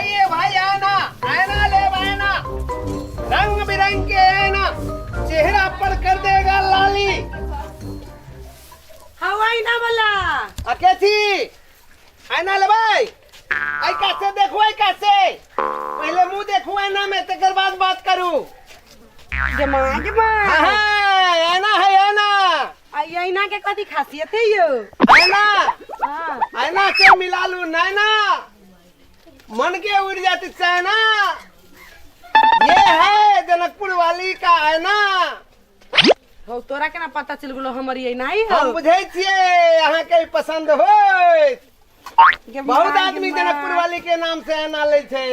आइए भाई आना, आना ले आना, रंग बिरंग के आना, चेहरा पर कर देगा लाली। हवाई ना वाला। आ कैसी आना ले भाई, आई कैसे देखो, आई कैसे पहले मुंह देखो आना में, तकर बाद बात करू। जमा जमा। हाँ हाँ, आना है आना। आई आईना के कथी खासियत है यो? आना। हाँ। आना से मिला लू नैना, मन के उड़ जाती चैना। ये है जनकपुर वाली का आईना। हो तोरा केना पता चल गेलो हमर ये नहीं हो? हम बुझै छियै अहाँ के ई पसंद होय। गे बहुत माय, आदमी गे जनकपुर माय। वाली के नाम से आना लै छै।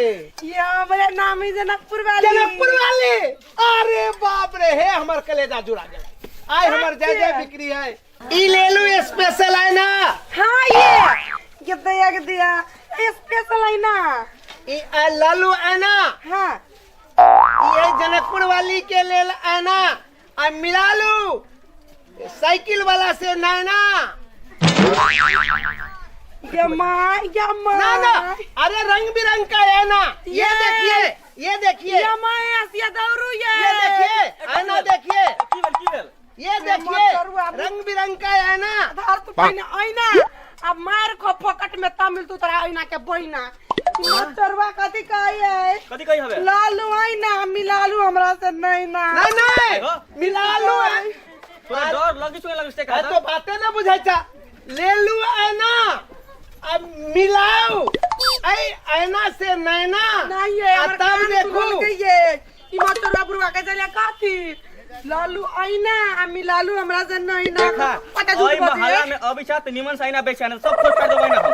ये हमरे नाम ही जनकपुर वाली। जनकपुर वाली, अरे बाप रे, हे हमर कलेजा जुड़ा गेल। आइ हमर जय जय बिक्री है। ई ले लू स्पेशल आईना। हाँ ये ये दया के दिया स्पेशल आईना। ई आ लालू आईना। हाँ। ई है जनकपुर वाली के लेल आईना। आ मिला लू साइकिल वाला से नैना। ये माँ, ये माँ। ना ना, अरे रंग बिरंग का है ना। ये देखिए, ये देखिए। ये माँ, ऐसी दौड़ू ये। ये देखिए, आईना देखिए। की भेल, की भेल? ये ये देखिए, मत करू आबू। रंग बिरंग का है ना। धर तू पहिने आईना। अब मार खो फोकट में तमिल तू तोरा आईना के बहिना। चोरवा कथी कहै है? कथी कहै हवे? लालू आईना, मिलालू हमरा से नहीं ना। नहीं नहीं, हो? मिलालू है। तोरा डर लगी छौ लगी से अरे तो बातें ना बुझाई छा। ले लू आईना, अब मिलाओ ऐ आईना से नैना। नहीं है, आ हमर तब कान देखू। खुलल के ये। ई मचोरवा बुढ़वा के चले कथी? लालू आईना, आ मिलालू हमरा से नहीं ना। देखा, पता झूठ ओइ बजै। मोहल्ला में अबै छा त निमन से आईना बेचै न, सब खोज कर देबै ना हम।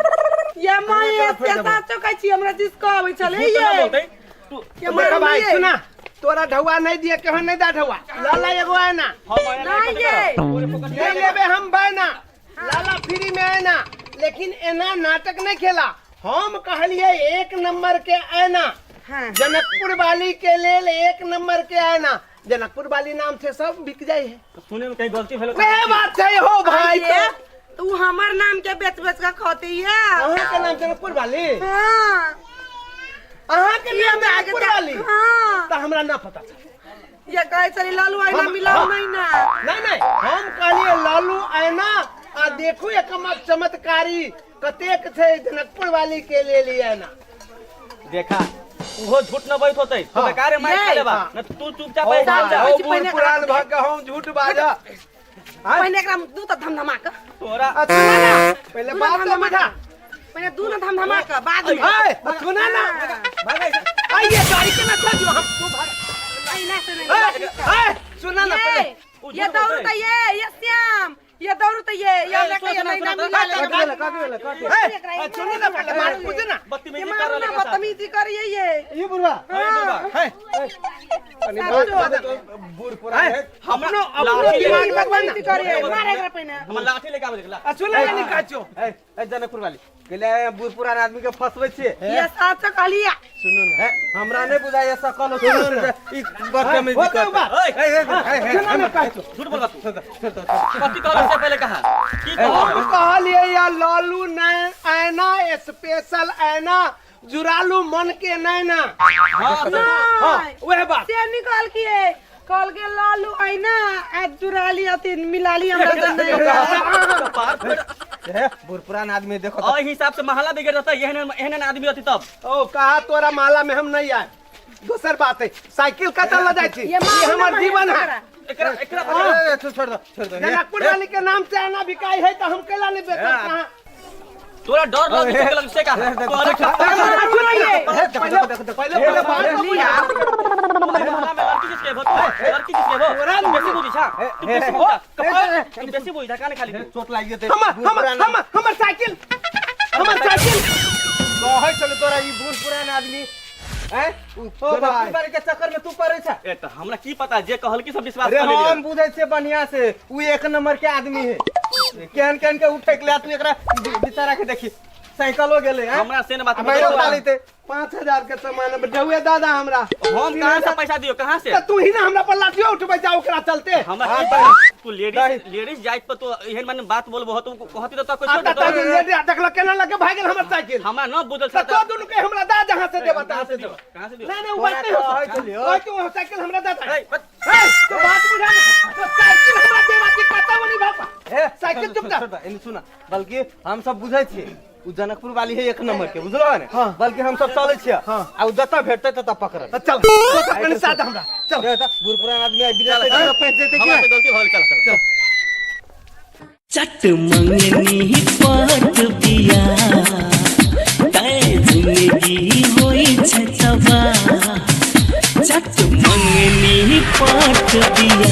ये माय, हमरा ये देबो। साचो कहै छी, हमरा जिसको आबै छलै झूठ ना ये। बोलतै। तू ये देखा भाई, माय, सुना, तोरा ढौआ नहीं दिए केहन नहीं दा ढौआ। लाला एगो आईना। हम आईना नहीं कथी ये। करब? तोरे फोकट नहीं लेबे हम बैना। लाला फ्री में आईना, लेकिन एना नाटक नहीं खेला। हम कहलिए एक नंबर के आईना। हाँ। जनकपुर वाली के लेल एक नंबर के आईना। जनकपुर वाली नाम से सब बिक जाए है। सुने में कहीं गलती भेल। वह बात है हो भाई। ये, तू हमर नाम के बेच बेच के खाती है। अहाँ के नाम जनकपुर वाली? हाँ। अहाँ के नाम ये हमरा जनकपुर वाली? हाँ। तो हमरा ना पता था। ये कहे चली लालू आईना मिलाओ नहीं ना। नहीं नहीं, हम कहलिए लालू आईना आ देखू एक चमत्कारी कतेक छै जनकपुर वाली के लेल ई आईना। देखा, उहो झूठ न बैठ होतै। तो हाँ। बेकार मार खा लेबा। हाँ। न तू चुपचाप ओ बैठ भाई, जा। ओ पहिले बूढ़ एकरा पुरान भऽ के हम झूठ बाजा। हाँ? पहिले एकरा दू त धमधमा के। तोरा आ, सुना ना, पहिले दू ना बात तो धमधमा बुझा। के। पहिले दू ना धमधमा के बाद में। हाय, सुना ना। हाँ। भागै। आइए गाड़ी के ना छोड़ दियो हम। तू भाग। आईना से नहीं। ए, ए, सुना ना पहिले। उ ये झूठ दौड़ू बोलतै। त ये, ये श्याम, ये दौड़ू त ये, ये हमरा सुना, के सुना, नहीं ना सुना, मिला ले। काट देला, काट देला, काट देला। ए, ए, सुनू ना पहिले बात बुझे ना। बदतमीजी ये कर मारू रहल ना है बदतमीजी करिए ये। ई बुढ़वा। हाँ, बुढ़वा। है, कनी साचो। बात तो बूढ़ पुरान है। अपनो अपनो लाठी दिमाग लेके लगवा ना। बदतमीजी करिए, मारे एकरा पहिने। हम लाठी लेके आबै देख ला। आ सुना ना निकाचो। ए, ए जनकपुर वाली। कहले बूढ़ पुरान आदमी के फसबै छियै। ये साचो कहलिया। सुनू ना। ए, हमरा नहीं बुझाइए सकल हो सुनू ना। ई बदतमीजी होतौ करतै। बा। ओए, ए, ए, ए, ए, सुना ना काचो। झूठ बोलबा तू। कथी कहल से पहले कहा? की हम कहल? कहलिए या लालू नैन आईना स्पेशल आईना जुरालू मन के नैना। हां, तो हाँ, वह बात। से निकाल के कहल के लालू आईना आ जुराली अथी मिलाली हमरा से नहीं। पार छोड़। ए, बूढ़ पुरान आदमी देखो तो। ओहि हिसाब से महला बिगड़ जतै, एहन एहन आदमी रहतै तब। ओ कहा तोरा माला में हम नहीं आए। दोसर बात है, साइकिल कतऽ लऽ जाइ छी? ये मारू ई ना हमर मारे जीवन है। एकरा। एकरा एकरा ए, ए, छोड़ दो, छोड़ दो। जनकपुर वाली के नाम से आना बिकाई है तो हम कैला नहीं बेचब कहाँ? तोरा डर लग छौ लग से का? तोरा ए, देखो, देखो, देखो, देखो। पहिले पहिले बात तो बुझा। महला में लड़की जिसके भो, लड़की जिसके भो। तू बेसी बुझी छा, तू बेसी बुझा, तू बेसी बुझी छा काने खाली तू। चोट लागि जेतै। हमर बूढ़ हमर पुरान हमर हमर साइकिल, हमर साइकिल। कहै छलै तोरा ई बूढ़ पुरान आदमी हैं? ओ जनकपुर भाई। वाली के चक्कर में तू पड़ै छा। ए त हमरा की पता जे कहल की सब विश्वास अरे कर लेलियै। हम बुझै छियै बढ़िया से, उ एक नंबर के आदमी है। केहन केहन के उठेक ले तू एकरा बेचारा के देखी साइकिलो गेलै हैं? हमरा से न बात आ माइरो खा लेतै। 5000 के सामान ढौए दादा हमरा। हम कहाँ से पैसा दियो, कहाँ से? त तू ही ना हमरा पर लाठियो उठबै जा ओकरा चलते। हमरा हाँ, की पता? तू तू लेडीज लेडीज जाइत पर तो एहन माने बात बोलबो तो कहती तो कोई आ छोड़ त देतो। लेडी देखलो केना लगे भाग गेल हमर साइकिल। हमरा न बुझल त छ तो दुनू के हमरा दा जहां से देबा तहां से देबा। कहां से दियो? नहीं नहीं, उ बात नहीं हो। तोरा कहै छलियौ। ओए तू साइकिल हमरा दा दा। ए, बस। ए, तो बात बुझा ना। तो साइकिल हमरा देबा कि कता बनी भापा। ए, साइकिल चुप जा। छोड़ दे, एने सुना, बल्कि हम सब बुझै छियै उ जनकपुर वाली है एक नंबर के, बुझलो है ने? हाँ। बल्कि हम सब चलै छियै। हाँ। आ उ जतऽ भेटतै ततऽ पकड़ब। चल तो सब कनी साथ हमरा चल। ए, तऽ बूढ़ पुरान आदमी आइ विदेश से जतऽ फँसि जेतै कि हमरा नहि? से गलती भऽ गेल, चल चल। चट मंगनी पट पिया तै जिंदगी होई छै तबाह, चट मंगनी पट पिया।